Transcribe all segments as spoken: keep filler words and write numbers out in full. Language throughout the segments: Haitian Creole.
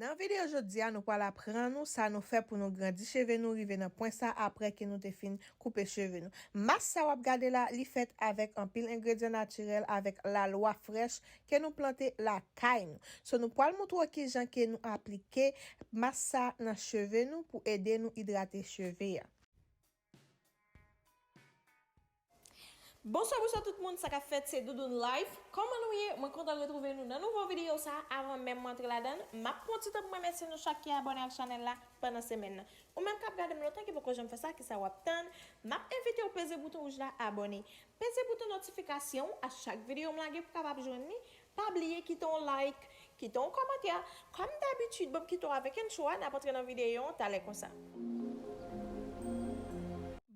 Nan videyo jodi a, nou pral aprann ou sa nou fè pou nou grandi cheve nou rive nan pwen sa apre ke nou te fin koupe cheve nou. Mask sa w ap gade la, li fèt avèk anpil engredyan natirèl, avèk lalwa frèch ke nou plante lakay nou. So, nou pral montre w kijan ke nou aplike mask sa nan cheve nou pou ede nou idrate cheve a. Bonswa, bonswa tout moun, sa k ap fèt, se Doudoune Life. Kòman nou ye? Mwen kontan retwouve nou nan nouvo videyo sa. Avan menm mwen antre ladan l, m ap pran ti tan pou mwen remèsye nou chak ki abòne ak chanèl la pandan semèn nan. Ou menm k ap gade m lontan ki poko janm fè sa, kisa w ap tann? M ap envite w peze bouton wouj la, abòne. Peze bouton notifikasyon a chak videyo m lage pou w kapab jwenn li. Pa bliye kite yon like, kite yon kòmantè. Kòm dabitid, ban m kite w avèk entwo a, n ap antre nan videyo an talè konsa.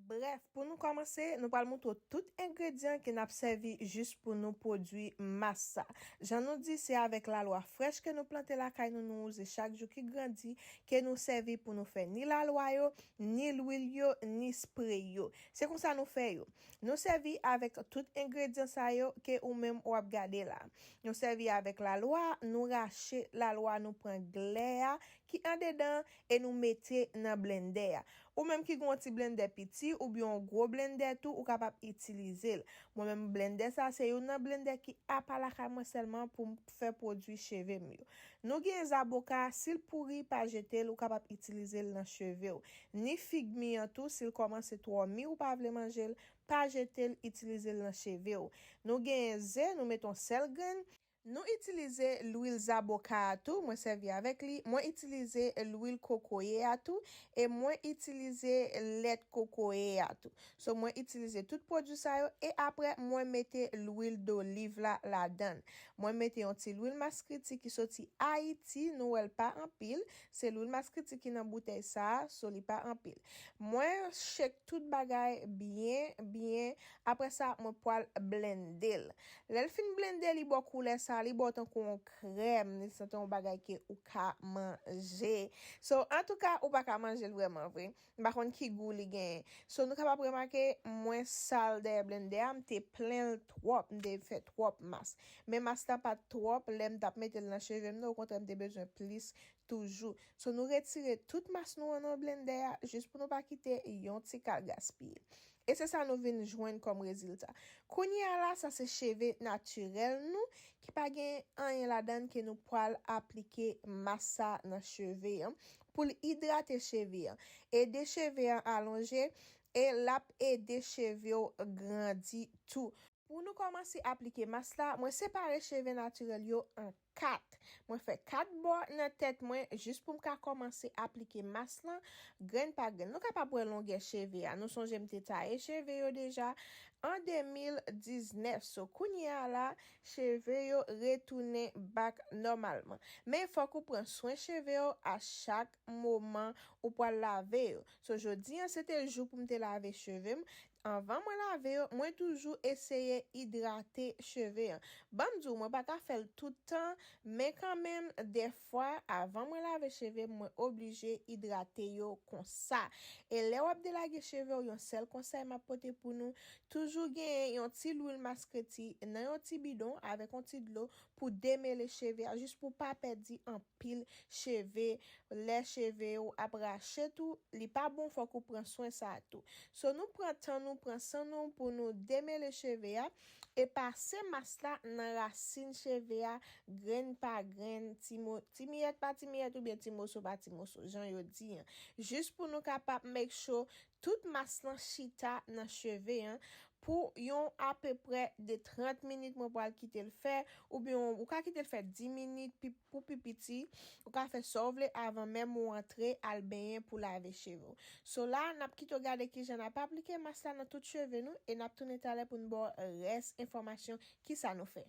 Brèf, pou nou kòmanse, nou pral montre w tout engredyan ke n ap sèvi jis pou nou pwodui mask sa. Jan nou di, se avèk lalwa frèch ke nou plante lakay nou, nou wouze chak jou ki grandi, ke nou sèvi pou nou fè ni lalwa yo, ni lwil yo, ni spre yo. Se konsa nou fè yo. Nou sèvi avèk tout engredyan sa yo ke ou menm w ap gade la. Nou sèvi avèk lalwa, nou rache lalwa, nou pran glè a ki andedan e nou mete nan blendè a. Ou menm ki gen yon ti blendè piti oubyen yon gwo blendè tou, ou kapab itilize l. Mwen menm, blendè sa se youn nan blendè ki apa lakay mwen sèlman pou m fè pwodui cheve m yo. Nou gen zaboka, si l pouri, pa jete l, ou kapab itilize l nan cheve w. Ni fig mi an tou, si l kòmanse twò mi, ou pa vle manje l, pa jete l, itilize l nan cheve w. Nou gen ze, nou mete yon sèl grenn. Nou itilize lwil zaboka a tou, mwen sèvi avèk li. Mwen itilize lwil kokoye a tou, e mwen itilize lèt kokoye a tou. So, mwen itilize tout pwodui sa yo, e apre, mwen mete lwil doliv la ladan l. Mwen mete yon ti lwil maskriti ki soti Ayiti, nou wè l pa anpil. Se lwil maskriti ki nan boutèy sa a, so li pa anpil. Mwen shake tout bagay byen, byen. Apre sa, mwen pral blende l. Lè l fin blende, li ba w koulè sa, li ba w tankou yon krèm, li santi yon bagay ke ou ka manje. So, antouka, ou pa ka manje l vrèman vre. M pa konn ki gou li genyen. So, nou kapab remake, mwen sal dèyè blendè a, m te plen l twòp, m te fè twòp mask. Men mask la pa t twòp, lè m t ap mete l nan cheve m nan, okontrè, m te bezwen plis toujou. So, nou retire tout mask nou an nan blendè a, jis pou nou pa kite yon ti kal gaspiye. E se sa nou vin jwenn kòm rezilta. Kounye a la, sa se cheve natirèl nou, ki pa gen anyen ladan l ke nou pral aplike mask sa nan cheve an, pou l idrate cheve an, ede cheve an alonje, e l ap ede cheve w grandi tou. Pou nou kòmanse aplike mask la, mwen separe cheve natirèl yo an kat. Mwen fè kat bò nan tèt mwen jis pou m ka kòmanse aplike mask lan grenn pa grenn. Nou kapab wè longè cheve a. Nou sonje m te taye cheve yo deja an de mil diznèf. So, kounye a la, cheve yo retounen back nòmalman. Men fòk ou pran swen cheve w a chak moman ou pral lave yo. So, jodi an, se te jou pou m te lave cheve m. Anvan mwen lave yo, mwen toujou eseye idrate cheve an. Ban m di w, mwen pa ka fè l tout tan, men kanmenm, dèfwa, avan mwen lave cheve m, mwen oblije idrate yo konsa. E lè w ap delage cheve w, yon sèl konsèy m ap pote pou nou, toujou genyen yon ti lwil maskreti nan yon ti bidon avèk yon ti dlo pou demele cheve a, jis pou pa pèdi anpil cheve. Lè cheve w ap rache tou, li pa bon, fòk ou pran swen sa a tou. So, nou pran tan nou, pran san nou pou nou demele cheve a e pase mask la nan rasin cheve a, grenn pa grenn, ti mo-, ti miyèt pa ti miyèt oubyen ti moso pa ti moso, jan yo di an. Jis pou nou kapab make sure tout mask lan chita nan cheve an pou yon apeprè de trant minit mwen pral kite l fè, oubyen ou ka kite l fè dis minit pi, pou pi piti, ou ka fè sa w vle avan menm ou antre al benyen pou lave cheve w. So la, n ap kite w gade kijan n ap aplike mask la nan tout cheve nou e n ap tounen talè pou n ba w rès enfòmasyon kisa nou fè.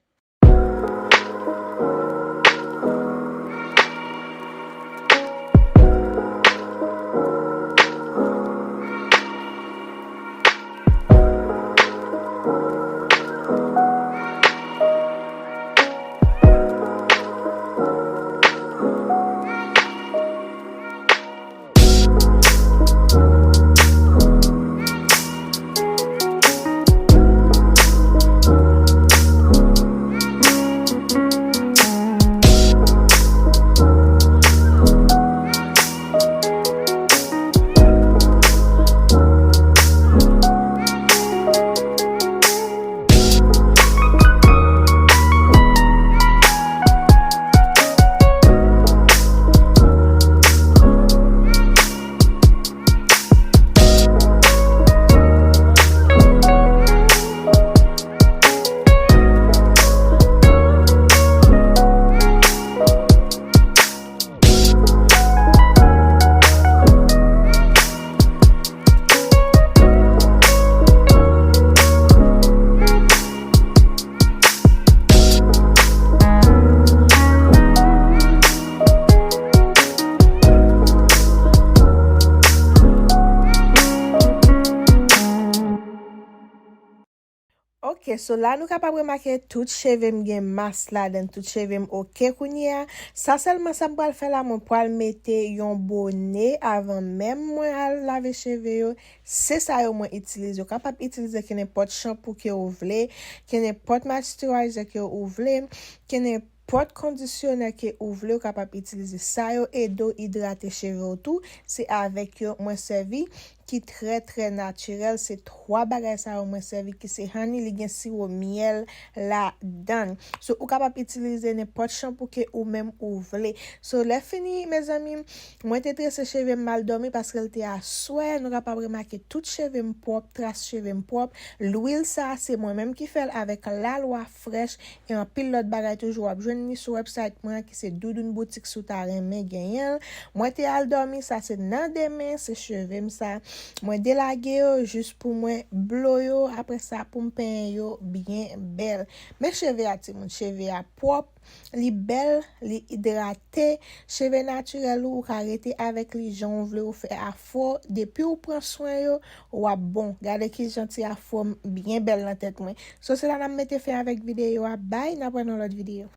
Ok, so la nou kapab remake tout cheve m gen mas ladan, tout cheve m ok kounye a. Sa sèlman sa m pral fè la, mwen pral mete yon bone avan menm mwen al lave cheve yo. Se sa yo mwen itilize. Ou kapab itilize kenenpòt shampoo ke ou vle, kenenpòt moisturizer ke ou vle, kenenpòt kondisyonè ke ou vle, ou kapab itilize. Sa yo ede w idrate cheve w tou. Se avèk yo mwen sèvi, ki trè, trè natirèl. Se twa bagay sa yo mwen sèvi, ki se honey, li gen siwo myèl ladan. So, ou kapab itilize nenpòt shampoo ke ou menm ou vle. So, lè fini, mezanmi, mwen te trese cheve m, m al dòmi paske l te aswè. Nou kapab remake tout cheve m pwòp, tras cheve m pwòp. Lwil sa, se mwen menm ki fè l avèk lalwa frèch e anpil lòt bagay toujou. W ap jwenn li sou website mwen an ki se Doudoune Boutique, si w ta renmen genyen l. Mwen te al dòmi, sa se nan demen, se cheve m sa. Mwen delage yo jis pou mwen blo yo, apre sa pou m penyen yo byen bèl. Men cheve a timoun, cheve a pwòp, li bèl, li idrate. Cheve natirèl ou, ou ka rete avèk li jan w vle, ou fè afro. Depi ou pran swen yo, w ap bon. Gade kijan ti afro m byen bèl nan tèt mwen. So, se la n ap mete fen avèk videyo a. Bay, n ap wè nan lòt videyo.